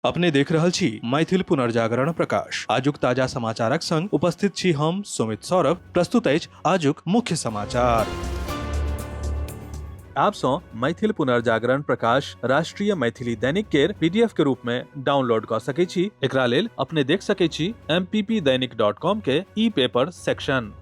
अपने देख रहल छी मैथिल पुनर्जागरण प्रकाश। आजुक ताजा समाचारक संग उपस्थित छी हम सुमित सौरभ। प्रस्तुत अछि आजुक मुख्य समाचार। आप सँ मैथिल पुनर्जागरण प्रकाश राष्ट्रीय मैथिली दैनिक केर पीडीएफ के रूप में डाउनलोड कऽ सकै छी। एकरा लेल अपने देख सकै छी mppdainik.com के ई पेपर सेक्शन।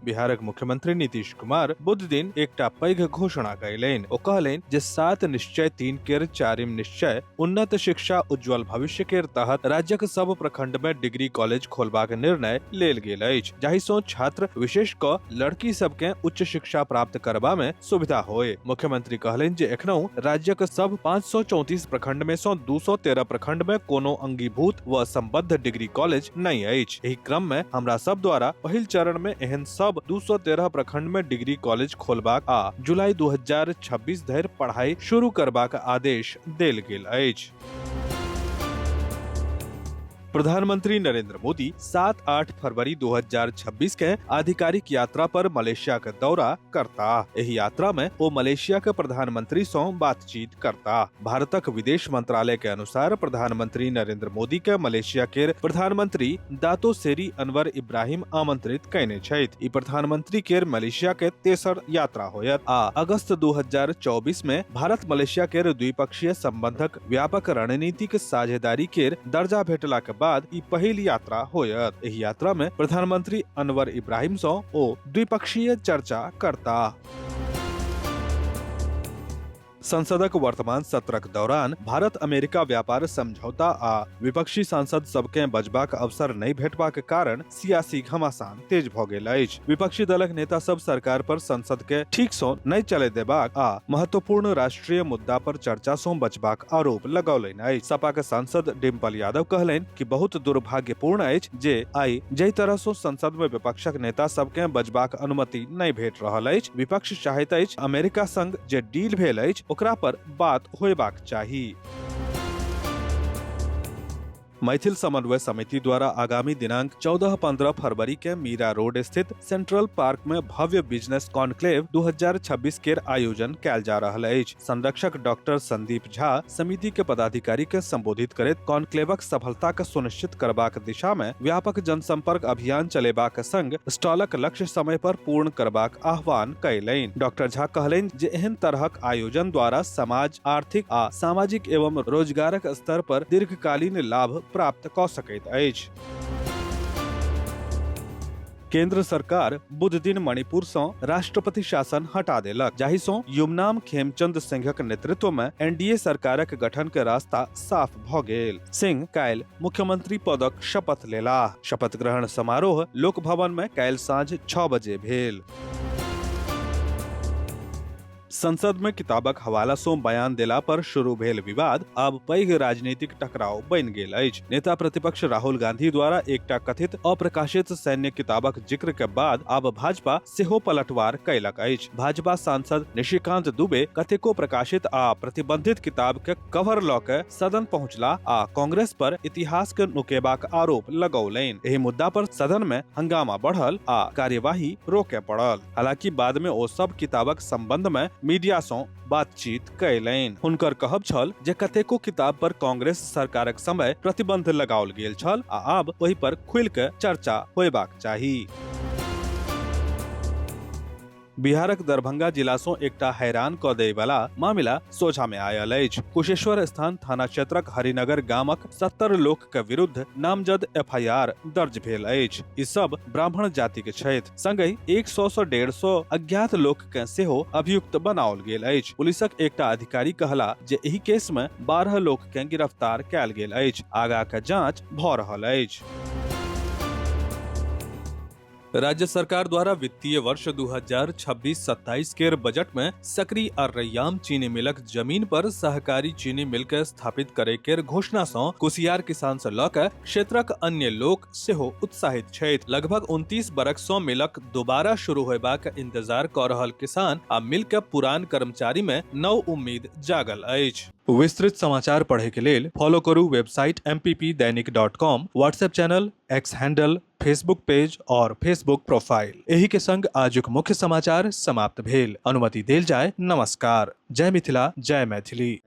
बिहारक मुख्यमंत्री नीतीश कुमार बुध दिन एकटा पैघ घोषणा कयलनि। ओ कहलनि जे 7 निश्चय 3 केर चारिम निश्चय उन्नत शिक्षा उज्जवल भविष्य केर तहत राज्यक सब प्रखंड मे डिग्री कॉलेज खोलबाक निर्णय लेल गेल अछि, जाहि सं छात्र विशेष क लड़की सब के उच्च शिक्षा प्राप्त करबा मे सुविधा होय। मुख्यमंत्री कहलनि जे एखनहुं राज्यक सब 534 प्रखंड मे सं 213 प्रखंड मे कोनो अंगीभूत व संबद्ध डिग्री कॉलेज नहि अछि। एहि क्रम मे हमरा सब द्वारा पहिल चरण मे एहन सब 213 प्रखंड मे डिग्री कॉलेज खोलबाक आ जुलाई 2026 धरि पढ़ाई शुरू करबाक आदेश देल गेल अछि। प्रधानमंत्री नरेंद्र मोदी 7-8 फरवरी 2026 के आधिकारिक यात्रा पर मलेशिया के दौरा करताह। एहि यात्रा में ओ मलेशिया के प्रधानमंत्री सं बातचीत करताह। भारतक विदेश मंत्रालय के अनुसार प्रधानमंत्री नरेंद्र मोदी के मलेशिया के प्रधानमंत्री दातो सेरी अनवर इब्राहिम आमंत्रित कयने छथि। ई प्रधानमंत्री के मलेशिया के तेसर यात्रा होयत आ अगस्त 2024 में भारत मलेशिया के द्विपक्षीय संबंधक व्यापक रणनीतिक साझेदारी के दर्जा भेटला के बाद ई पहिल यात्रा होयत। एहि यात्रा में प्रधानमंत्री अनवर इब्राहिम सं ओ द्विपक्षीय चर्चा करताह। संसदक वर्तमान सत्रक दौरान भारत अमेरिका व्यापार समझौता आ विपक्षी सांसद सबकें बजबाक अवसर नहि भेटबाक कारण सियासी घमासान तेज भऽ गेल अछि। विपक्षी दलक नेता सब सरकार पर संसद के ठीक सं नहि चलय देबाक आ महत्वपूर्ण राष्ट्रीय मुद्दा पर चर्चा सं बचबाक आरोप लगौलनि अछि। सपा के सांसद डिम्पल यादव कहलनि कि बहुत दुर्भाग्यपूर्ण अछि जे आइ जाहि तरह सं संसद में विपक्षक नेता सबकें बजबाक अनुमति नहि भेट रहल अछि। विपक्ष चाहैत अछि अमेरिका संग जे डील भेल अछि ओकरा पर बात होयबाक चाही। मैथिल समन्वय समिति द्वारा आगामी दिनांक 14-15 फरवरी के मीरा रोड स्थित सेंट्रल पार्क में भव्य बिजनेस कॉन्क्लेव 2026 के आयोजन कैल जा रहल अछि। संरक्षक डॉक्टर संदीप झा समिति के पदाधिकारी के संबोधित करैत कॉन्क्लेवक सफलता के सुनिश्चित करबाक दिशा में व्यापक जनसंपर्क अभियान चलेबाक संग स्टॉलक लक्ष्य समय पर पूर्ण करबाक आह्वान कयलनि। डॉक्टर झा कहलनि जे एहन तरहक आयोजन द्वारा समाज आर्थिक आ सामाजिक एवं रोजगारक स्तर पर दीर्घकालीन लाभ प्राप्त कऽ सकैत अछि। केंद्र सरकार बुध दिन मणिपुर सँ राष्ट्रपति शासन हटा देलक, जाहि सँ युमनाम खेमचंद सिंहक नेतृत्व मे एनडीए सरकारक गठन के रास्ता साफ भऽ गेल। सिंह काल्हि मुख्यमंत्री पदक शपथ लेलाह। शपथ ग्रहण समारोह लोक भवन मे काल्हि साँझ 6 बजे भेल। संसद में किताबक हवाला सं बयान देला पर शुरू भेल विवाद आब पैघ राजनीतिक टकराव बनि गेल अछि। नेता प्रतिपक्ष राहुल गांधी द्वारा एकटा कथित अप्रकाशित सैन्य किताबक जिक्र के बाद आब भाजपा सेहो पलटवार कयलक अछि। भाजपा सांसद निशिकांत दुबे कतेको प्रकाशित आ प्रतिबंधित किताब के कवर लऽ के सदन पहुंचला आ कांग्रेस पर इतिहास के नुकेबाक आरोप लगौलनि। एहि मुद्दा पर सदन में हंगामा बढ़ल आ कार्यवाही रोके पड़ल। हालांकि बाद में ओ सब किताबक संबंध में मीडिया सं बातचीत कयलनि। हुनकर कहब छल जे कतेको किताब पर कांग्रेस सरकारक समय प्रतिबंध लगाओल गेल छल आ आब ओहि पर खुलि के चर्चा होयबाक चाही। बिहारक दरभंगा जिला सं एकटा हैरान क दै वाला मामला सोझा में आयल अछि। कुशेश्वर स्थान थाना क्षेत्रक हरिनगर गामक 70 लोक के विरुद्ध नामजद एफआईआर दर्ज भेल अछि। ई सब ब्राह्मण जाति के छथि। संगहि 100 सँ 150 अज्ञात लोक के सेहो अभियुक्त बनाओल गेल अछि। पुलिसक एकटा अधिकारी कहला जे एहि केस में 12 लोक के गिरफ्तार कयल गेल अछि। आगा के जांच भ रहल अछि। राज्य सरकार द्वारा वित्तीय वर्ष 2026-27 के बजट में सकरी आ रैयाम चीनी मिलक जमीन पर सहकारी चीनी मिल के स्थापित करे के घोषणा सं कुसियार किसान से लऽ के क्षेत्रक अन्य लोक सेहो उत्साहित छथि। लगभग 29 बरख सं मिलक दोबारा शुरू होयबाक इंतजार कऽ रहल किसान आ मिल के पुरान कर्मचारी में नव उम्मीद जागल अछि। विस्तृत समाचार पढ़े के लेल फॉलो करू website mppdainik.com, WhatsApp channel, X handle, Facebook page और फेसबुक प्रोफाइल। एही के संग आजुक मुख्य समाचार समाप्त भेल। अनुमति देल जाय। नमस्कार। जय मिथिला, जय मैथिली।